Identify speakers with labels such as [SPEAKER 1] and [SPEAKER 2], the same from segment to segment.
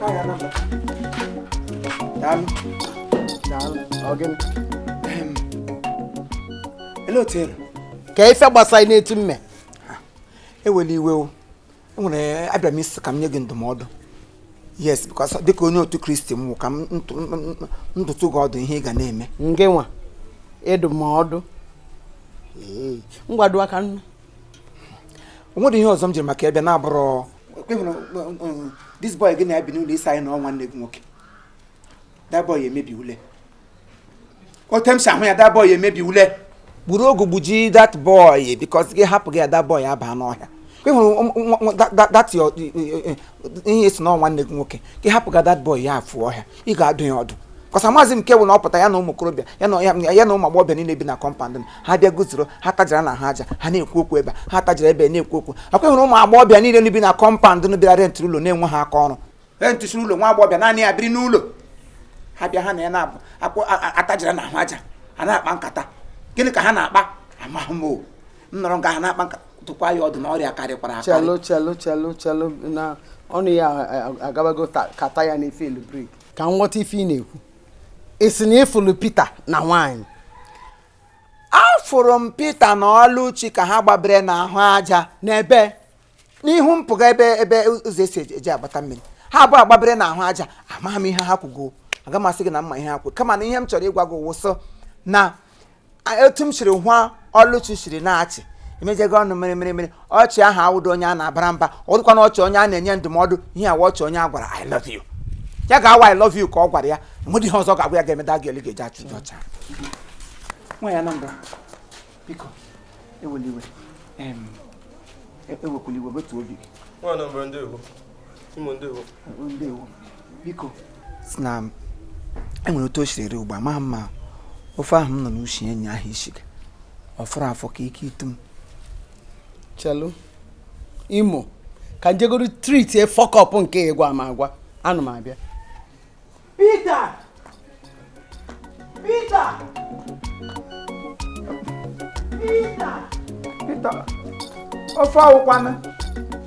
[SPEAKER 1] Nwaanyị Anambra. Daalụ.
[SPEAKER 2] Daalụ. Ọ gịnị?
[SPEAKER 1] Elee otu ị nọ?
[SPEAKER 2] Ka ife gbasara n'etu mme.
[SPEAKER 1] Ewela iwe o. Enwere abịara m isi ka m nye gị ndụmọdụ. Yes, because dịka onye otu Kristi m wụ ka m ndụtụ gị ọdụ ihe ị ga na-eme.
[SPEAKER 2] Ngị nwa ịdụ m ọdụ. Ee, ngwado aka nnu.
[SPEAKER 1] O nwere ihe ọzọ m jiri maka ebe na-abụrụ this boy gị na-ebi n'ụlọ ịsa anyị na ọ nwanne gị nwoke. That boy emebi ule. Ote m si ahụ ya, that boy emebi ule. Gburu ogu gbuji that boy because gị hapụ gị ya, that boy abaa n'ọhịa. Ị hụrụ that your ihe si na ọ nwanne gị nwoke, gị hapụ ga that boy ya afụ ọhịa, ị ga-adụ ya ọdụ. Kọsa maazị m nke bụ na ọ pụta ya na ụmụ okorobịa ya na ụmụ agbọghọbịa niile bi na compound m, ha bịa guzoro, ha tajara na ha aja, ha na-ekwu okwu ebe a, ha tajara ebe na-ekwu okwu. Akwa hụrụ ụmụ agbọghọbịa niile bi na compound m bịara rentịrị ụlọ na-enwe ha aka ọrụ. Rentịsịrị ụlọ nwa agbọghọbịa naanị ya biri n'ụlọ. Ha bịa ha na ya na-abụ atajara na ahụ aja, ha na-akpa nkata. Gịnị ka ha na-akpa? Amaghị m o. M nọrọ nga ha na-akpa nkata, tụkwa ya ọdụ na ọrịa karịkwara akarị.
[SPEAKER 2] Chelu chelu chelu chelu na ọnụ ya agabago kata ya na-efe elu brek. Ka m ghọta ife ị na-ekwu. Ị sị na ịfụlụ Peter na nwaanyị?
[SPEAKER 1] Afụrụ m Peter na Ọlụchi ka ha gbabere n'ahụ aja
[SPEAKER 2] n'ebe
[SPEAKER 1] n'ihu mpụga ebe ebe ụzọ esi eji agbata mmiri. Ha abụọ agbabere n'ahụ aja, amaghị m ihe ha kwugo. Aga m asị gị na mma ihe ha kwu, kama na ihe m chọrọ ịgwa gị wụsọ na etu m siri hụ Ọlụchi siri na-achị emejego ọnụ mere mere mere ọchị ahụ awụdo onye a na-abara mba, ọ dịkwa na ọchị onye a na-enye ndụmọdụ, ihe awa ọchị onye a gwara I love you. Ya ga-awa I love you ka ọ gwara ya, enwedị ihe ọzọ ga-agwa ya ga-eme da gị ga-eji achụ gị ọcha. Nwaanyị Anambra, biko ewela iwe, ewekwala iwe, wetuo obi gị.
[SPEAKER 3] Nwaanyị Anambra, ndewo. Imo, ndewo.
[SPEAKER 1] Ndewo. Biko si na enwere otu o siri eri ugbu a, ma mma ofe ahụ m nọ n'ushi enyi ahụ isi gị ọ fọrọ afọ ka ike ịtụ m.
[SPEAKER 2] Chelu Imo ka njegoro treat e fuck up nke ịgwa m agwa, anụ m abịa.
[SPEAKER 1] Peter! Peter! Peter! Peter! Ofe awụkwanụ.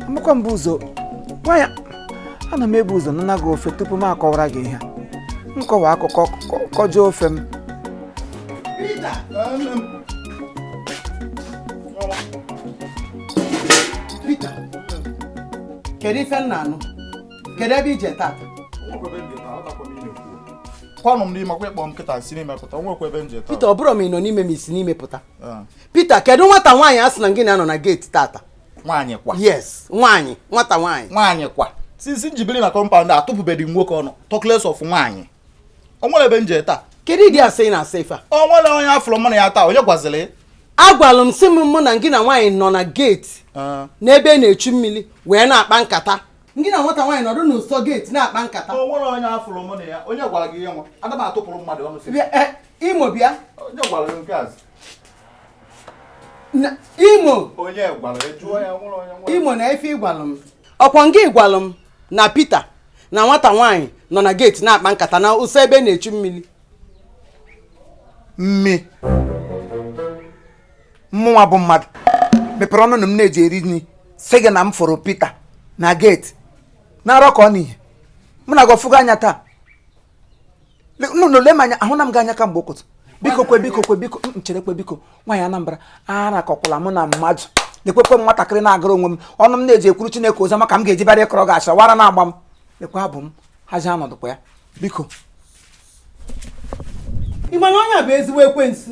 [SPEAKER 1] Amakwa mbụ ụzọ. Nwaanyị, ana m ebu ụzọ nana gị ofe tupu m akọwara gị ihe. M kọwa akụkọ kọjọọ ofe m.
[SPEAKER 2] Peter! Peter! Kedu ife m na-anụ? Kedu ebe ije tata?
[SPEAKER 4] Kwanụ m n'ime akwa ịkpọ m nkịta si n'ime pụta, nwekwa ebe m je taa.
[SPEAKER 2] Peter, ọ bụrụ m ị nọ n'ime m isi n'ime pụta. Peter, kedu nwata nwaanyị a sị na gị na-anọ na geeti tata?
[SPEAKER 4] Nwaanyị kwa.
[SPEAKER 2] Yes, nwaanyị, nwata nwaanyị.
[SPEAKER 4] Nwaanyị kwa. Since njibiri na compound a atụpụbeghị nwoke ọnụ, talk less of nwaanyị. O nwere ebe m je taa.
[SPEAKER 2] Kedu ịdị asị ị na-asa ife a?
[SPEAKER 4] O nwere onye afụrụ mụ na ya taa, onye gwaziri?
[SPEAKER 2] Agwalụ m sị m mụ na gị na nwaanyị nọ na geeti n'ebe e na-echu mmiri wee na-akpa nkata. Gị na nwata nwaanyị nọdụ n'ụsọ geeti na-akpa nkata.
[SPEAKER 4] O nwere onye afụrụ mụ na ya, onye gwara gị ihe nwa? Ada m atụpụrụ mmadụ ọnụ sị.
[SPEAKER 2] Imo bịa.
[SPEAKER 4] Onye gwara gị nke a?
[SPEAKER 2] Imo.
[SPEAKER 4] Onye gwara gị jụọ ya, nwere onye nwere.
[SPEAKER 2] Imo na ife ịgwalụ m. Ọkwa ngị gwalụ m na Peter na nwata nwaanyị nọ na geeti na-akpa nkata na ụsọ ebe na-echu mmiri.
[SPEAKER 1] Mmi. Mmụnwa bụ mmadụ mepere ọnụ na m na-eji eri nri sị gị na m fụrụ Peter na geeti na-arọ ka ọ n'ihe mụ na gị ọfụgo anya taa. Nụ le m anya, ahụ na m gị anya kamgbe ụtụtụ. Biko kwe, biko kwe, biko m cherekwe, biko nwaanyị Anambra, arakọkwala mụ na mmadụ. Lekwekwe m nwatakịrị na-agara onwe m ọnụ m na-eji ekwuru Chineke ozi ọma ka m ga-eji bịara ịkọrọ gị achara wara na-agba m. Lekwa abụ m hazi anọdụkwa ya, biko.
[SPEAKER 2] Ị ma na onye a bụ ezigbo ekwensu?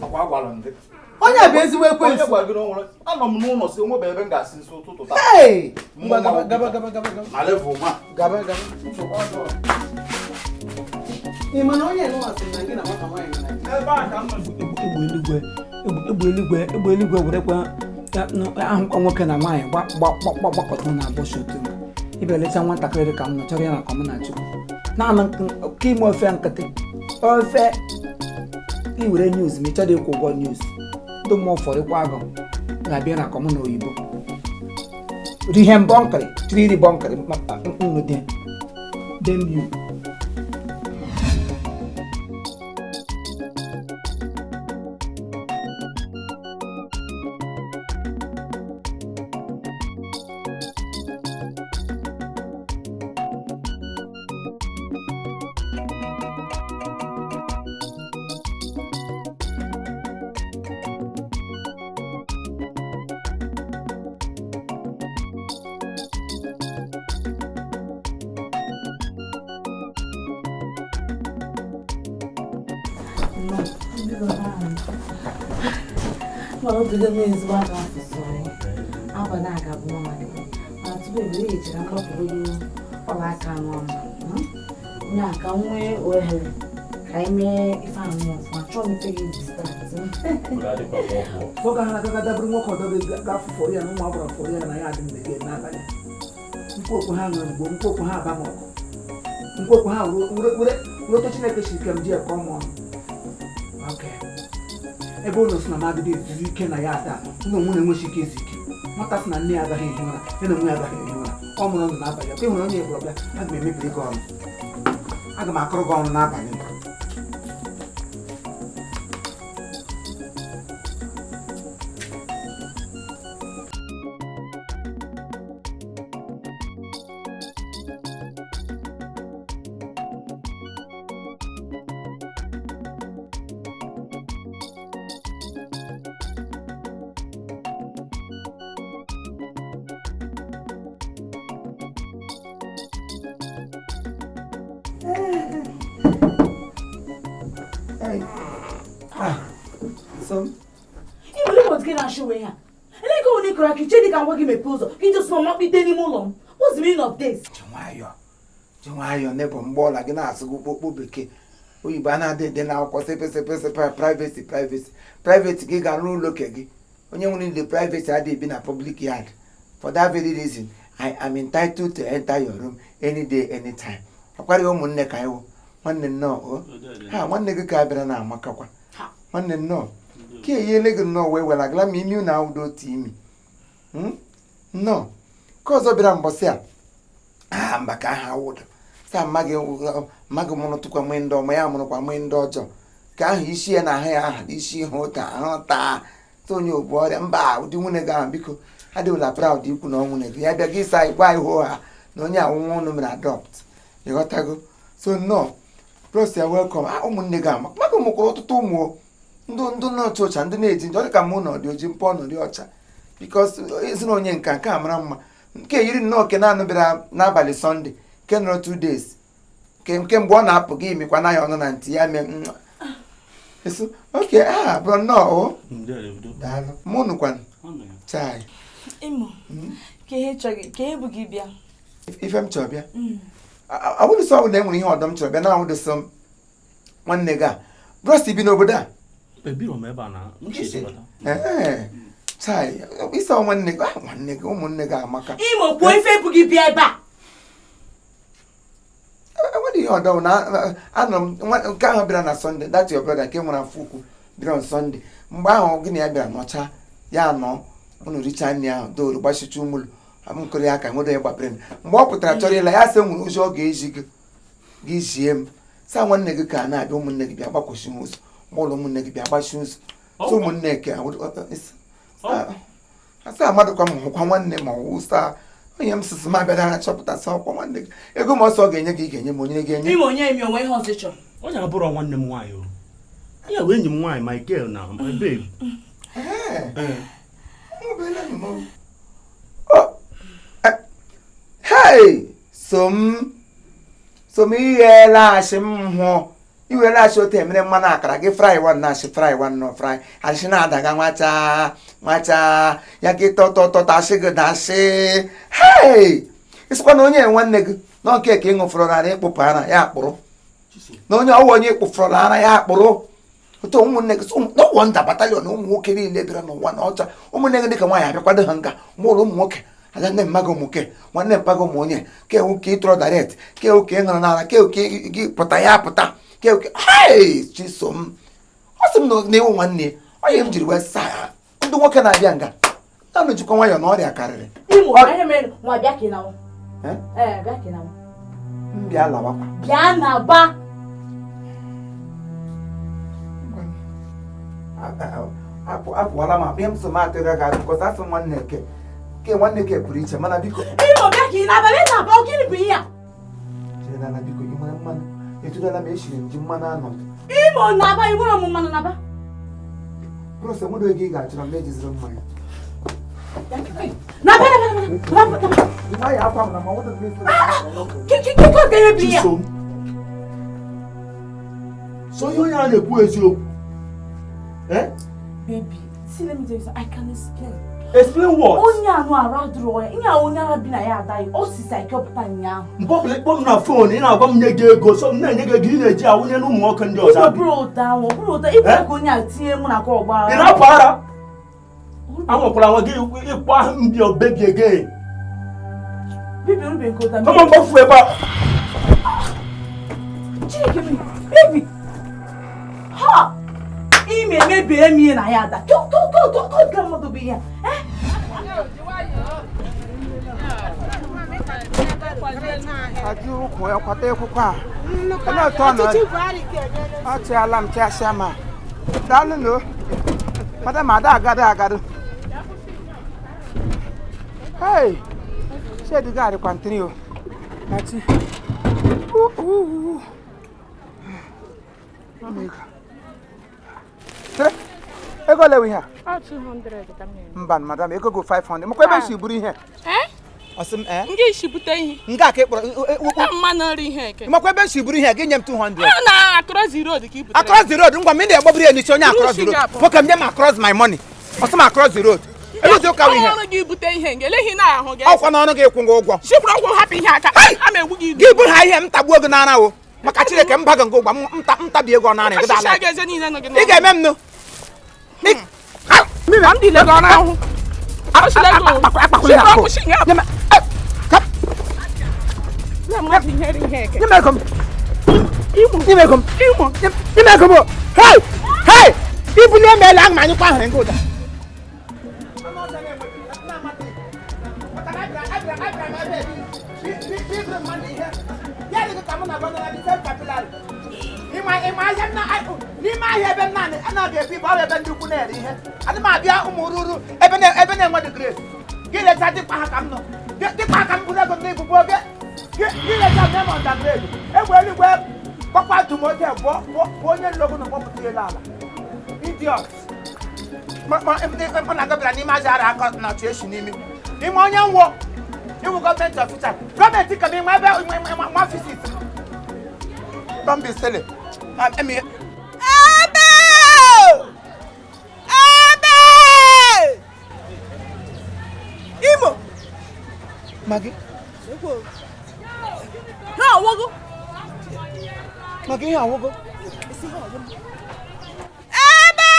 [SPEAKER 2] Onye a bụ ezigbo ekwensu.
[SPEAKER 4] Onye gwara gị na o nwere? Anọ m n'ụlọ si onwe bụ ebe m ga-asị nso ụtụtụ taa.
[SPEAKER 2] Hey! Ngwa gaba gaba gaba gaba.
[SPEAKER 4] Na level ma.
[SPEAKER 2] Gaba gaba. Ị ma na onye nwa sị na gị na nwata nwaanyị nọ na
[SPEAKER 4] ebe a ka m nọ.
[SPEAKER 1] Egbe eluigwe, egbe eluigwe, egbe eluigwe werekwa ahụkwa nwoke na nwaanyị gbakọta na abọchị otu m. Ịbịa leta nwatakịrị dị ka m nọ chọrọ ya na ka m na Chukwu. Naanị nke ime ofe nkịtị. Ofe i were news ma ị chọrọ ịkwụ ụgwọ news. Ndị mmụọ fọrịkwa agụ ga-abịa na kọmụ na oyibo. Rihe mbọnkịrị, chiri iri bọnkịrị nnụ dị. Damn you.
[SPEAKER 5] Mana obido m ezigbo aka asụsụ aba na-aga bụ nwa gị. Mana tupu ebiri ya echere mgbapụgodo ọla aka anụ ọnụ. Nya ka m nwee ohere ka anyị mee ife anụ ọfụma. Chọọ m ife gị distract.
[SPEAKER 1] Nwoke ahụ na-agaga dabere nwoke ọzọ ga-afụfọrọ ya na ụmụ agbọrọ fọrọ ya na ya adị mgbe gị n'abalị. Nkwokwu ha nwere mgbe nkwokwu ha aba m ọgụ. Nkwokwu ha were otu Chineke siri ike m ji ekọ m ọnụ. Okay. Ebe ụlọ si na m adịghị ezuzu ike na ya ada, ụlọ onwe na-enweghị ike izu ike. Nwata sị na nne ya agaghị ehi ụra, ya na onwe ya agaghị ehi ụra. Ọ mụrụ ọnụ n'abalị, ọkwa ịhụrụ onye ebụrụ bịa, aga m emebiri gị ọnụ. Aga m akụrụ gị ọnụ n'abalị.
[SPEAKER 5] What's the meaning of this?
[SPEAKER 1] Ji nwayọọ nebo mgbe ọla gị na-asụ gị okpokpo bekee oyibo a na-adị dị n'akwụkwọ sepe privacy privacy private gị ga-arụ ụlọ ke gị onye nwere ndị private adịghị ebi na public yard. For that very reason I am entitled to enter your room any day anytime. Akwarịghị ụmụnne ka iwu nwanne nnọọ o ha nwanne gị ka bịara na amakakwa nwanne nnọọ ka eyiele gị nnọọ wee were agala ma imi na awụdo otu imi nnọọ ka ọzọ bịara mbọsị a mba ka aha awụdo sa mma gị mụrụ tụkwa nwee ndị ọma ya mụrụkwa nwee ndị ọjọọ ka ahụ isi ya na ahụ ya aha isi ihe ụta ahụ taa ta onye obu ọrịa mba ụdị nwunye gị ahụ biko adịwụla proud ikwu na ọnwụ gị ya bịa gị ịsa gwa ihu ha na onye awụnwa ụnụ mere adopt ịghọtago. So nnọọ bros ya welcome. Ụmụnne gị ama maka ụmụkwara ọtụtụ ụmụ ndụ na-ọcha ọcha ndị na-eji njọ dịka mụ nọdị oji mpọ nọdị ọcha bikos ezinụ onye nka nke a mara mma nke yiri nnọọ ke naanị bịara n'abalị sọnde nke nọrọ 2 days nke mgbe ọ na-apụ gị imikwa n'ahịa ọnụ na ntị ya mee eso oke a bụrụ nnọọ o daalụ mụ nụkwanụ chai
[SPEAKER 5] Imo ka ihe chọrọ ka ihe bụ gị bịa
[SPEAKER 1] ife m chọrọ bịa awụdụsọ ọbụla na enwere ihe ọdọ m chọrọ bịa na awụdụsọ m nwanne gị a bros bi n'obodo a chai ịsa nwanne gị nwanne gị ụmụnne gị amaka.
[SPEAKER 5] Imo kwuo ife bụ gị bịa ebe a.
[SPEAKER 1] Enwere ihe ọdọ na anọ m nke ahụ bịara na Sọnde that your brother nke nwere afọ ukwu bịara on Sọnde mgbe ahụ gị na ya bịara nọcha ya nọ unu richaa nri ahụ dooru gbachicha umulu nkụrụ ya ka nwere ya gbapere m mgbe ọ pụtara chọrọ ịla ya sị nwere ụzọ ọ ga-eji gị gị zie m sa nwanne gị ka na-abịa ụmụnne gị bịa gbakwụsị ụzọ ụlọ ụmụnne gị bịa gbachi ụzọ so ụmụnne ke asa amadụkwa m hụkwa nwanne ma ọwụ sa onye m sịsị m abịara chọpụta sị ọkwa nwanne gị ego ma ọsọ ọ ga-enye gị ị ga-enye m onye ga-enye
[SPEAKER 5] Imo onye emi onwe ihe ọzọ ị chọrọ.
[SPEAKER 3] Onye abụrọ nwanne m nwaanyị o. Ya wee enyi m nwaanyị my girl na my babe.
[SPEAKER 1] Hey so m ighela ashị m hụọ iwerela achị otu emere mmanụ akara gị fry one na achị fry one nọ fry achị na-adaga nwacha nwacha ya gị tọtọtọtọ ashị gị dashị. Hey ịsịkwa na onye nwanne gị na nke ka ị ṅụfọrọ ara ịkpụpụ ara ya akpụrụ na onye ọwụ onye ịkpụfọrọ ara ya akpụrụ otu ụmụnne gị no wonder battalion ụmụ nwoke niile bịara n'ụwa na ọcha ụmụnne gị dịka nwaanyị abịakwado ha nga mụrụ ụmụ nwoke ada nne mmaga ụmụ ke nwanne mpaga ụmụ onye ke ewu ka ị tụrụ direct ke ewu ka ị ṅụrụ n'ara ke ewu ka gị pụta ya pụta hey Chisom ọ sị m na ịwụ nwanne onye m jiri wee saa ndị nwoke na-abịa nga nanụ jikwa nwayọọ na ọrịa karịrị. M bịa lawakwa
[SPEAKER 5] bịa na ba
[SPEAKER 1] apụọla m abịa m so m atịrị gị atụ kọsa asị nwanne ke ke nwanne ke pụrụ iche mana biko
[SPEAKER 5] Imo bịa ka ị na-abalị na-aba gịnị bụ ihe a
[SPEAKER 1] chere biko ị nwere mmanụ etudala m eshiri m ji mmanụ anọ
[SPEAKER 5] Imo na-aba ị nwere m mmanụ na-aba
[SPEAKER 1] bros enwere oge ị ga-achọrọ m ejiziri mmanya
[SPEAKER 5] na-aba na-aba
[SPEAKER 4] So ihe onye a na-ekwu eziokwu.
[SPEAKER 5] Baby, See, let me tell you something. I can explain.
[SPEAKER 3] Explain what?
[SPEAKER 5] Onye anụ ara adịrọ ya. Ihe a onye ara bi na ya adaghị. O si psycho pụta ụnyaahụ.
[SPEAKER 3] Mgbe ọbụla ịkpọ m na phone, ị na-agwa m nye gị ego, so m na-enye gị ego, ị na-eji awụnye na ụmụ nwoke ndị ọzọ.
[SPEAKER 5] Ọ bụrụ ụta ahụ, ọ bụrụ ụta. Ịbụ ka onye a tinye mụ na aka ọgba.
[SPEAKER 3] Ị na-apụ ara? Anwakwara anwa gị ịkpọ ahụ m bịa baby again.
[SPEAKER 5] Baby, orube nke ụta.
[SPEAKER 3] Kama mgbafu ebe a.
[SPEAKER 5] Chineke m, baby! Ha! Ime mebie m ihe na ya ada. Kọ kọ kọ kọ kọ ka mmadụ bụ ihe a. Eh?
[SPEAKER 1] Ajụ ụkwụ ya kwata ekwukwa a. Olee otu ọ nọ? Ọ chịala m chịasịa ma. Daalụ nụ. Madam Ada agado agado. Hey! Shedi gị adịkwa ntịrị o. Ati. Ego. Tere, ego ole wụ ihe a?
[SPEAKER 6] Ọ 200 ka m nyere.
[SPEAKER 1] Mba, madam, ego go 500. Mekwa ebe m si buru ihe.
[SPEAKER 6] Eh?
[SPEAKER 1] Ọ sị m, eh?
[SPEAKER 6] Nga isi bute ihe.
[SPEAKER 1] Nke a ka ị kpọrọ.
[SPEAKER 6] Mmanụ nri ihe eke.
[SPEAKER 1] Makwa ebe m si buru ihe, gị nye m 200.
[SPEAKER 6] Ọ na across the road ka i butere.
[SPEAKER 1] Across the road, ngwa m ị na-egbaburu ya n'isi onye across the road. Nwoke m nye m across my money. Ọ sị m across the road. Elu ụdị ụka wụ ihe.
[SPEAKER 6] Ọrụ gị bute ihe nga eleghị na ahụ gị.
[SPEAKER 1] Ọkwa n'ọnụ gị kwụ gị ụgwọ.
[SPEAKER 6] Sikwuru ọgwụ hapụ ihe aka. A ma egbu gị ilu.
[SPEAKER 1] Gị buru ha ihe m tagbuo gị n'ara o. Maka Chineke m baga ngụ ụgwọ m ntabi ego n'ara gị
[SPEAKER 6] Ọchịchị
[SPEAKER 1] dala.
[SPEAKER 6] gị eze niile nọ gị
[SPEAKER 1] Ị ga-eme m nụ.
[SPEAKER 6] Mmiri m dị ile gị ọrụ ahụ.
[SPEAKER 1] Akpakwụla ya akụ.
[SPEAKER 6] Nye m ihe nri ihe eke.
[SPEAKER 1] Nye m ego m. Nye m ego m. Nye m ego m. Hey! Hey! Ibulie m elu ahụ ma anyị kwa ahụrụ gị ụda. N'ime ahịa ebe m naanị anaghị ebi bụ ọrụ ebe ndị ukwu na-ere ihe. Adị m abịa ụmụ ruru ebe na-enwe dị grace. Gị lecha dịkpa ha ka m nọ. Dịkpa ha ka m buru ego m n'ibu oge. Gị lecha m name undergrade. Egbe eluigwe gbakwa tụmote bụ onye nlogo na mkpọpụta elu ala. Idiot. Ọ na-agabara n'ime aja ara aka na otu esi n'imi. Ime onye nwụọ. Iwu gọọmenti ọfịsa. Gọọmenti ka m ime ebe nwa ọfịs. Don't be silly. I mean,
[SPEAKER 7] Ebe! Ebe! Imo!
[SPEAKER 1] Maggie?
[SPEAKER 7] Ha ọwụgo?
[SPEAKER 1] Maggie, ihe ọwụgo?
[SPEAKER 7] Ebe!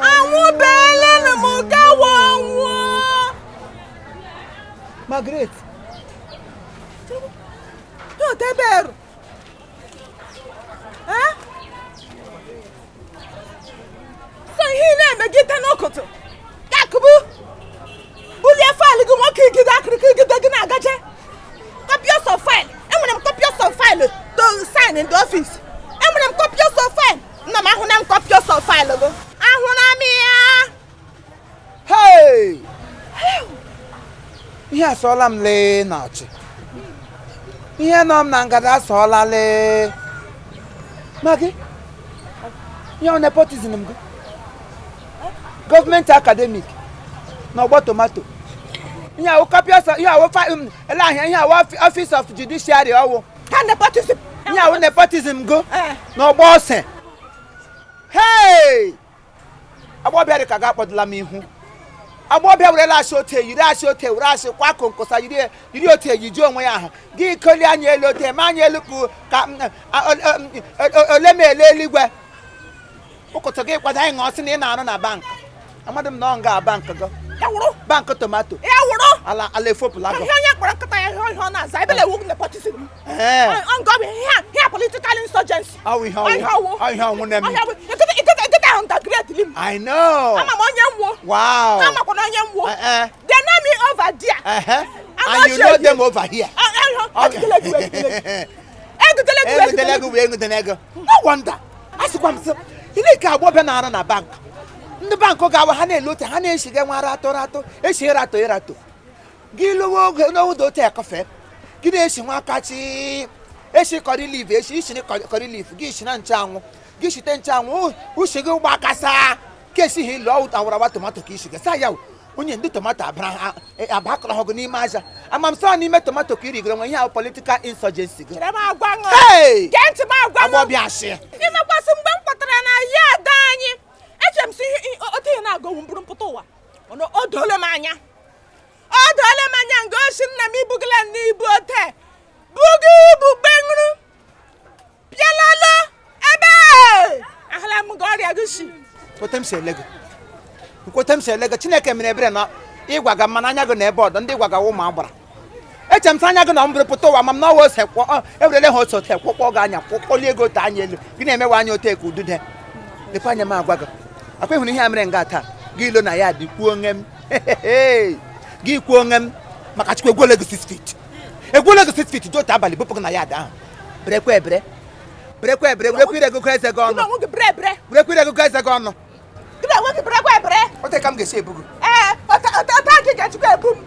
[SPEAKER 7] Anwụbeela m gawa ọnwụ!
[SPEAKER 1] Margaret!
[SPEAKER 7] Toteberu! Eh? So ihe ị na-emegide n'ụkụtụ kakụbụ bulie faịlụ gị nwoke igide akịrịka igide gị na-agaje copious of file. Enwere m copious of file to sign in the office. Enwere m copious of file. Nna m ahụna m copious of file gị. Ahụna m ya.
[SPEAKER 1] Hey! Ihe asọọla m lee n'ọchị. Ihe nọ m na ngada asọọla lee. Maggie, ihe ọ nepotism m gị? Gọọmenti academic n'ọgbọ tomato. Ihe awụ copious, ihe awụ ele ahịa, ihe awụ office of judiciary ọwụ.
[SPEAKER 7] Ha nepotism.
[SPEAKER 1] Ihe awụ nepotism gị n'ọgbọ ose. Hey! Agbọbịa dị ka ga akpọdụla m ihu. Agbọbịa werela asị ote yiri asị ote were asị kwa konkosa yiri ote yiji onwe ya ahụ. Gị koli anya elu ote ma anya elu ka ole ma ele eluigwe. Ụkọtụ gị kwado anyị ṅụọ sị na ị na-arụ na bank. Amadị m na ọ nga bank gị. Bank tomato.
[SPEAKER 7] Ya wụrụ.
[SPEAKER 1] Ala ala efopụla gị.
[SPEAKER 7] Ihe onye kpọrọ nkịta ya ihe ọ na-aza ebele ewu nepotism. Ọ bụ ihe political insurgency.
[SPEAKER 1] Ọ ihe ọwụ. Ọ ihe ọnwụ na-eme.
[SPEAKER 7] Ikete ahụ ntagrade lim.
[SPEAKER 1] I know.
[SPEAKER 7] Ama m onye nwụọ.
[SPEAKER 1] Wow.
[SPEAKER 7] Amakwana onye nwụọ. They know me over there.
[SPEAKER 1] And you know them over here.
[SPEAKER 7] Egudele
[SPEAKER 1] gị wee egudele gị. No wonder. A sịkwa m sị, ile ka agbọbịa na-arụ na bank. Ndị bankụ ga-awa ha na-ele ote ha na-eshiga nwa ratọ ratọ eshi ịratọ ịratọ. Gị lụwa oge n'ụdọ ote ekọfe. Gị na-esi nwa kachi eshi kọrị lif eshi ishiri kọrị lif gị shi na ncheanwụ gị shite ncheanwụ ushi gị ụgbọ akasa ka esighị ilu awarawa tomato ka isi gị saa ya onye ndị tomato abakọrọ gị n'ime aja amamsọ n'ime tomato ka irigoro nwe ihe ahụ politikal insurgency gị. Agbọbịa asị.
[SPEAKER 7] Ịmakwasị mgbe m kwatara na ya ada anyị eche m si Otu ihe na-agọwu mbụrụ mpụta ụwa mana o doola m anya, o doola m anya nga osi nna m ibugala n'ibu ote bugo ibu gbenwuru bịalala ebe ahụla m ga ọrịa gị si.
[SPEAKER 1] Ote m si ele gị, ote m si ele gị, Chineke mere ebere na ịgwaga mma n'anya gị na ebe ọdọ ndị gwaga ụmụ agbara eche m sị anya gị na mbụrụ pụta ụwa ma m n'ọwa ose kwọ ewerele ha ose ote kwọkpọ gị anya kwọkpọlie gị ote anya elu gị na-emewe anya ote ka udude lekwa anya m agwa gị akwa ịhụrụ ihe a mere nga taa gị ilo na ya dị kwuo nge m gị kwuo nge m maka Chukwu egwuole gị 6 feet, egwuole gị 6 feet dị otu abalị bụpụ gị na ya dị ahụ berekwa ebere, berekwa ebere, werekwa ire gụkọ eze gị ọnụ, werekwa ire gụkọ eze gị ọnụ, ote ka m ga-esi ebu gị.
[SPEAKER 7] Ee, ote gị ga-echukwa ebu m.